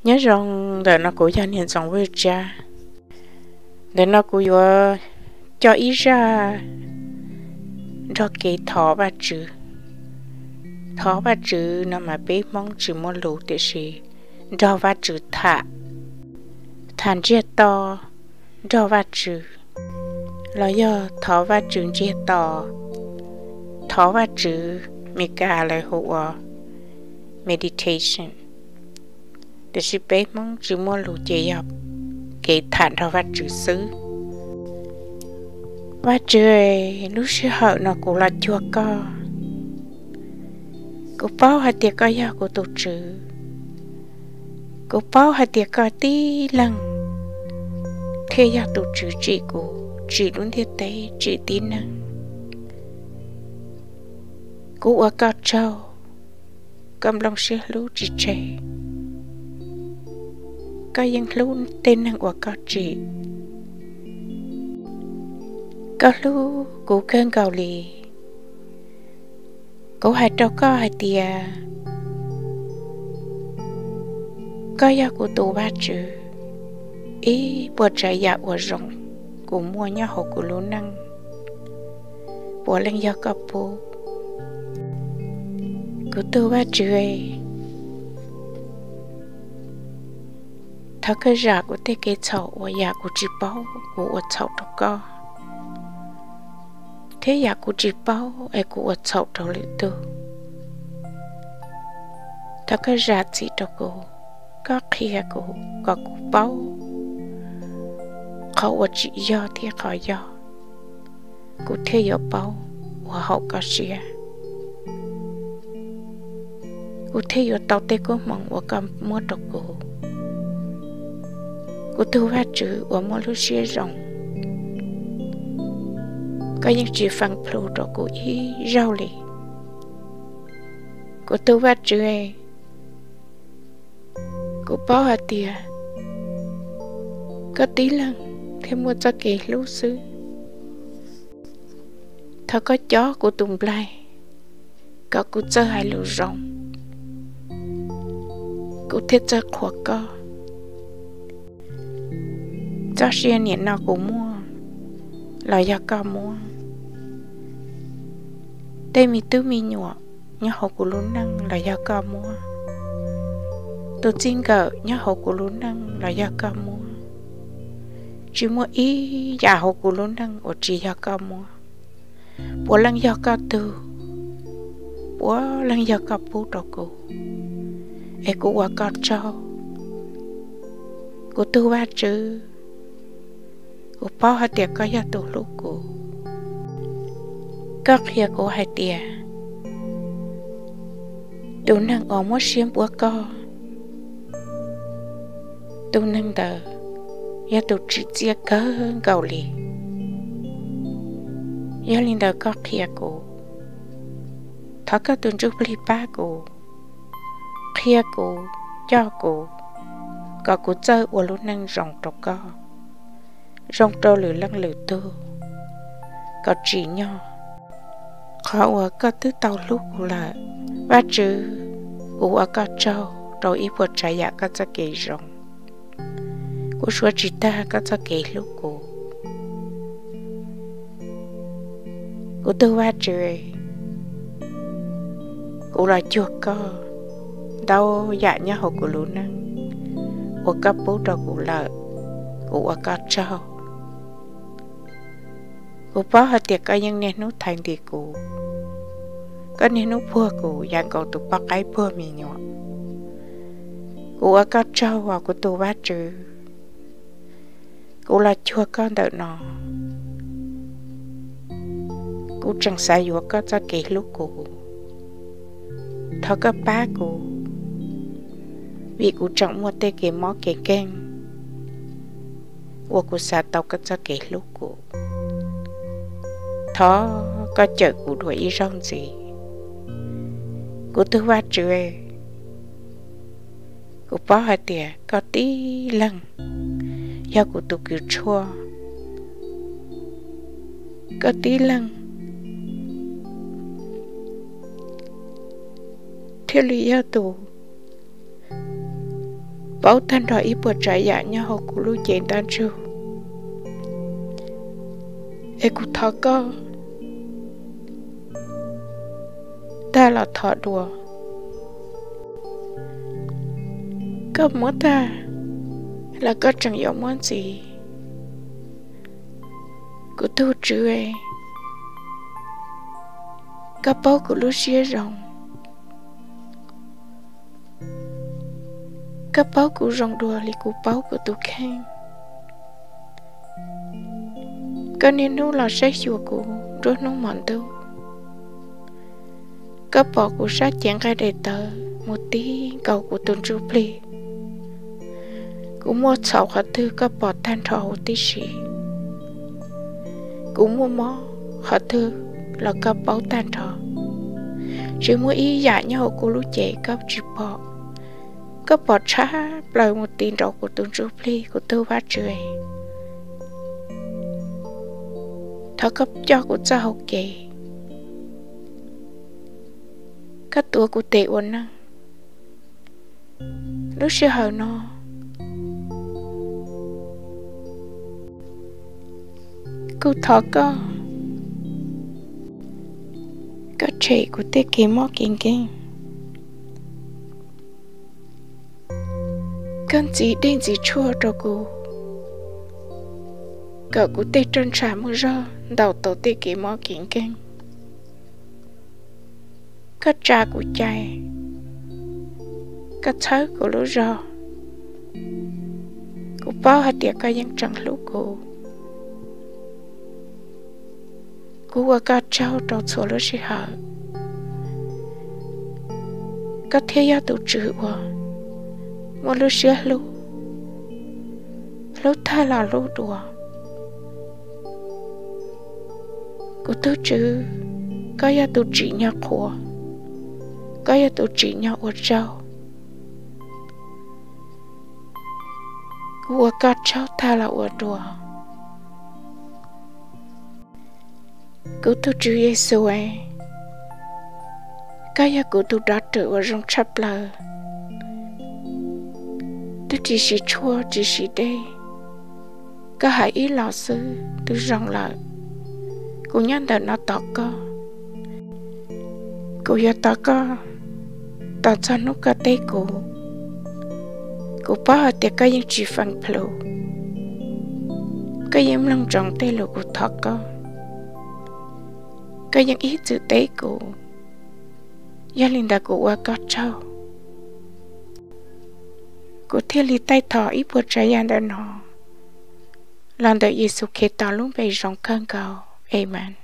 Nyob zoo, ntawm no kuv yog Niam Ntxoov Vwj Tsab. Ntawm no kuv yuav coj ib zaj nrog kev thov Vajtswv. Thov Vajtswv no mas peb Hmoob tsis muaj lus, tiam sis nrog Vajtswv tham, tham ntsiag to nrog Vajtswv, los yog thov Vajtswv ntsiag to, thov Vajtswv, Meskas lawv hu ua meditation, tiam sis peb Hmoob tsis muaj lus ces yog kev tham nrog Vajtswv xwb. Vajtswv, lub sij hawm no kuv los cuag koj. Kuv paub hais tias koj yog kuv tus Tswv. Kuv paub hais tias koj tib leeg thiaj yog tus Tswv tsim kuv, tsim lub ntiaj teb, tsim tib neeg. Kuv ua koj tsaug, koj nplooj siab hlub tsis tseg. Koj yeej hlub tej neeg uas koj tsim. Koj hlub kuv kawg nkaus li. Kuv hais rau koj hais tias koj yog kuv tus Vajtswv. Ib puas tsav yam uas zoo kuv muaj nyob hauv kuv lub neej puav leej yog koj pub. Kuv tus Vajtswv, thov koj zam kuv tej kev txhaum uas yam kuv tsis paub kuv ua txhaum rau koj, thiab yam kuv tsis paub es kuv ua txhaum rau lwm tus. Thov koj zam txim rau kuv, koj qhia kuv kom kuv paub qhov uas tsim yog thiab qhov yog, kuv thiaj yuav paub ua haum koj siab, kuv thiaj yuav tau tej koob hmoov uas koj muab rau kuv. Kuv tus Vajtswv uas muaj lub siab zoo, koj yeej tsis feem plhu rau kuv ib zaug li. Kuv tus Vajtswv, kuv paub hais tias koj tib leeg thiaj muaj txoj kev hlub xwb. Thov koj cob kuv tus nplaig kom kuv txawj hais lus zoo, kuv thiaj txawj qhuas koj. Txoj sia nim no kuv muaj los yog koj muab, tej me tub me nyuam nyob hauv kuv lub neej los yog koj muab, tus txij nkawm nyob hauv kuv lub neej los yog koj muab. Tsis muaj ib yam hauv kuv lub neej uas tsis yog koj muab. Puav leej yog koj tug, puav leej yog koj pub rau kuv, es kuv ua koj tsaug. Kuv tus Vajtswv, kuv paub hais tias koj yog tus hlub kuv. Koj qhia kuv hais tias tus neeg uas muab siab npuab koj, tus neeg ntawd yog tus tsim txiaj kawg nkaus li. Yog li ntawd koj qhia kuv, thov koj tus Ntsuj Plig pab kuv, qhia kuv, coj kuv, kom kuv txawj ua lub neej zoo rau koj, zoo rau lwm leej lwm tug, kom tsim nyog qhov uas koj twb tau hlub kuv lawm. Vajtswv, kuv ua koj tsaug rau ib puas tsav yam koj txoj kev zoo. Kuv suav tsis tag koj txoj kev hlub kuv. Kuv tug Vajtswv, kuv los cuag koj, ntau yam nyob hauv kuv lub neej uas koj pub rau kuv lawm, kuv ua koj tsaug. Kuv paub hais tias koj yeej niaj hnub thaiv ntis kuv, koj niaj hnub puag kuv yam nkaus tus poj qaib puag me nyuam. Kuv ua koj tsaug os kuv tus Vajtswv. Kuv los cuag koj ntawm no, kuv tseem xav yuav koj txoj kev hlub kuv. Thov koj pab kuv, vim kuv tseem muaj tej kev mob kev nkeeg uas kuv xav tau koj txoj kev hlub kuv. Thov koj cawm kuv dua ib zaug ntxiv. Kuv tus Vajtswv, kuv paub hais tias koj tib leeg yog kuv tus kws tshuaj, koj tib leeg thiaj li yog tus paub tag nrho ib puas tsav yam nyob hauv kuv lub cev ntaj ntsug, es kuv thov koj tag los thov dua. Koj muab tag los koj tseem yuav muab ntxiv. Kuv tus Tswv, koj paub kuv lub siab zoo. Koj paub kuv zoo dua li kuv paub kuv tus kheej. Koj niaj hnub los saib xyuas kuv nruab hnub hmo ntuj. Koj pom kuv sab cev nqaij daim tawv mus ti nkaus kuv tus ntsuj plig. Kuv muaj txhaum qhov twg koj pom tag nrho huv tib si. Kuv muaj mob qhov twg los koj paub tag nrho. Tsis muaj ib yam nyob hauv kuv lub cev koj tsis pom. Koj pom tshaj plaws mus ti nraum kuv tus ntsuj plig, kuv tug Vajtswv. Thov koj coj kuv txoj hau kev. Koj tuav kuv tes ua neej. Lub sij hawm no kuv thov koj, koj tshem kuv tej kev mob kev nkeeg. Koj ntxiv dej ntxiv tshuaj rau kuv, kom kuv tej roj ntsha muaj zog ntaus tau tej kev mob kev nkeeg. Koj tsa kuv cai, koj txhawb kuv lub zog. Kuv paub hais tias koj yeej tseem hlub kuv. Kuv ua koj tsaug rau txhua lub sij hawm. Koj thiaj yog tus Tswv uas muaj lub siab hlub, hlub tag los hlub dua. Kuv tus Tswv, koj yog tus tsim nyog qhuas, koj yog tus tsim nyog ua tsaug. Kuv ua koj tsaug tag los ua dua. Kuv tus Tswv Yexus, koj yog kuv tus dab rwm uas zoo tshaj plaws. Twb tsis siv tshuaj tsis siv dej, koj hais ib los xwb twb zoo lawm. Kuv nyob ntawm no tos koj. Kuv yuav tos koj, tos txog hnub koj teb kuv. Kuv paub hais tias koj yeej tsis feem plhus, koj yeej mloog ntsoov tej lus kuv thov koj, koj yeej ib txwm teb kuv. Yog li ntawd kuv ua koj tsaug. Kuv thiaj li taij thov ib puas tsav yam ntawm no los ntawm Yexus Khetos lub npe zoo kawg nkaus, Amees.